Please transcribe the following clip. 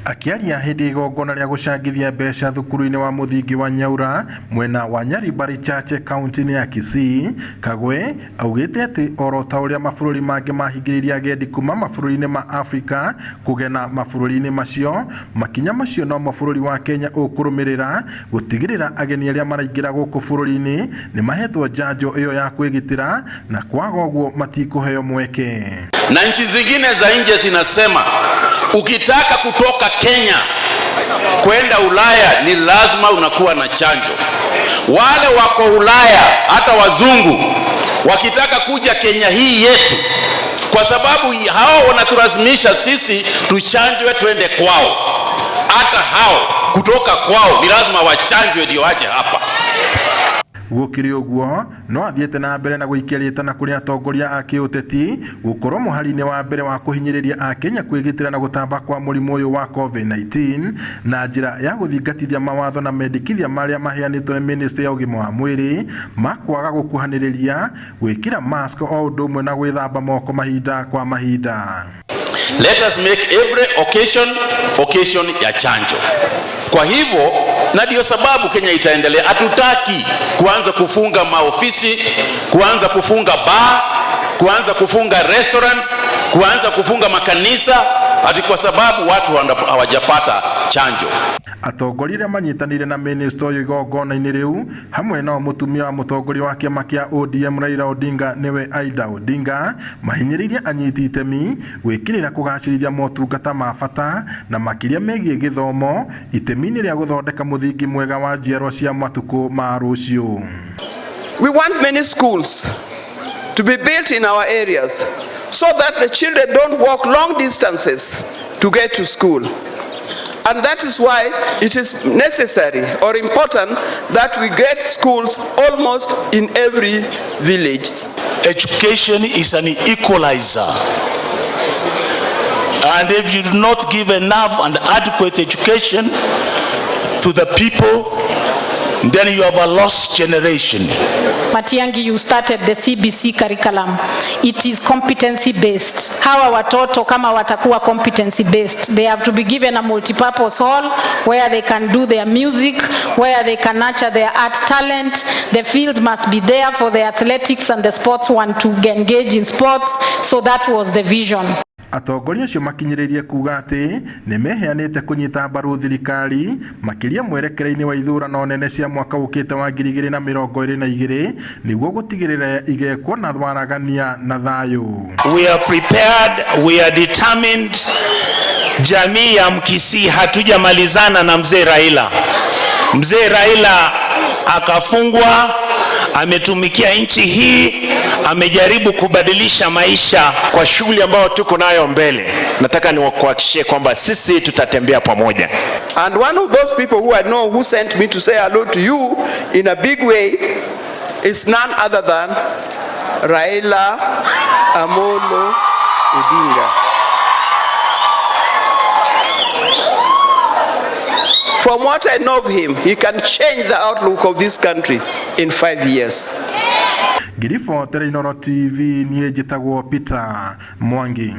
Akĩaria hĩndĩ ya igongona rĩa gũcangithia mbeca thukuru-inĩ wa mũthingi wa Nyaura mwena wa Nyaribari Chache kaunti-inĩ ya Kisii, Kagwe augĩte atĩ oro ta ũrĩa mabũrũri mangĩ mahingĩrĩirie agendi kuma mabũrũri-inĩ ma Afrika kũgena mabũrũri-inĩ macio, makinya macio nomo bũrũri wa Kenya ũkũrũmĩrĩra gũtigĩrĩra ageni arĩa maraingĩra gũkũ bũrũri-inĩ nĩ mahetwo njanjo ĩyo ya kwĩgitĩra na kwaga ũguo matikũheo mweke. Na nchi zingine za nje zinasema ukitaka kutoka Kenya kwenda Ulaya ni lazima unakuwa na chanjo. Wale wako Ulaya, hata wazungu wakitaka kuja Kenya hii yetu, kwa sababu hao wanatulazimisha sisi tuchanjwe twende kwao. Hata hao kutoka kwao ni lazima wachanjwe ndio waje hapa. Gũkĩrĩ ũguo no athiĩte na mbere na gũikia rĩtana kũrĩ atongoria a kĩũteti gũkorwo mũhari-inĩ wa mbere wa kũhinyĩrĩria akenya kwĩgitĩra na gũtamba kwa mũrimũ ũyũ wa COVID-19 na njĩra ya gũthingatithia mawatho na mendekithia marĩa maheanĩtwo nĩ ministry ya ũgima wa mwĩrĩ ma kwaga gũkuhanĩrĩria, gwĩkĩra mask o ũndũ ũmwe na gwĩthamba moko mahinda kwa mahinda. Let us make every occasion occasion ya chanjo. Kwa hivyo, na ndio sababu Kenya itaendelea. Hatutaki kuanza kufunga maofisi, kuanza kufunga bar, kuanza kufunga restaurant, kuanza kufunga makanisa ati kwa sababu watu hawajapata chanjo. Atongoria arĩa manyitanĩire na minista ũyũ igongona-inĩ rĩu hamwe nao mũtumia wa mũtongoria wa kĩama kĩa ODM Raila Odinga nĩwe Aida Odinga mahinyĩrĩirie anyiti itemi gwĩkĩrĩra kũgacĩrithia motungata ma bata na makĩria megiĩ gĩthomo itemi-inĩ rĩa gũthondeka mũthingi mwega wa njiarwa cia matukũ ma rũciũ. We want many schools to be built in our areas so that the children don't walk long distances to get to school. And that is why it is necessary or important that we get schools almost in every village. Education is an equalizer. And if you do not give enough and adequate education to the people, then you have a lost generation. Matiang'i, you started the CBC curriculum. It is competency based. Hawa watoto kama watakuwa competency based, they have to be given a multipurpose hall where they can do their music, where they can nurture their art talent. The fields must be there for the athletics and the sports want to engage in sports. So that was the vision. Atongoria acio makinyĩrĩirie kuga atĩ nĩ meheanĩte kũnyita mbaru thirikari makĩria mwerekera-inĩ wa ithurano nene cia mwaka ũkĩte wa 2022 nĩguo gũtigĩrĩra igekwo na waragania na thayũ. We are prepared, we are determined. Jamii ya Mkisii hatujamalizana na mzee Raila. Mzee Raila akafungwa, ametumikia nchi hii, amejaribu kubadilisha maisha. Kwa shughuli ambayo tuko nayo mbele, nataka niwakuhakikishie kwamba sisi tutatembea pamoja. And one of those people who I know who sent me to say hello to you in a big way is none other than Raila Amolo Odinga. From what I know of him, he can change the outlook of this country in 5 years. Ngiribotera Inooro TV niĩ njĩtagwo Peter Mwangi.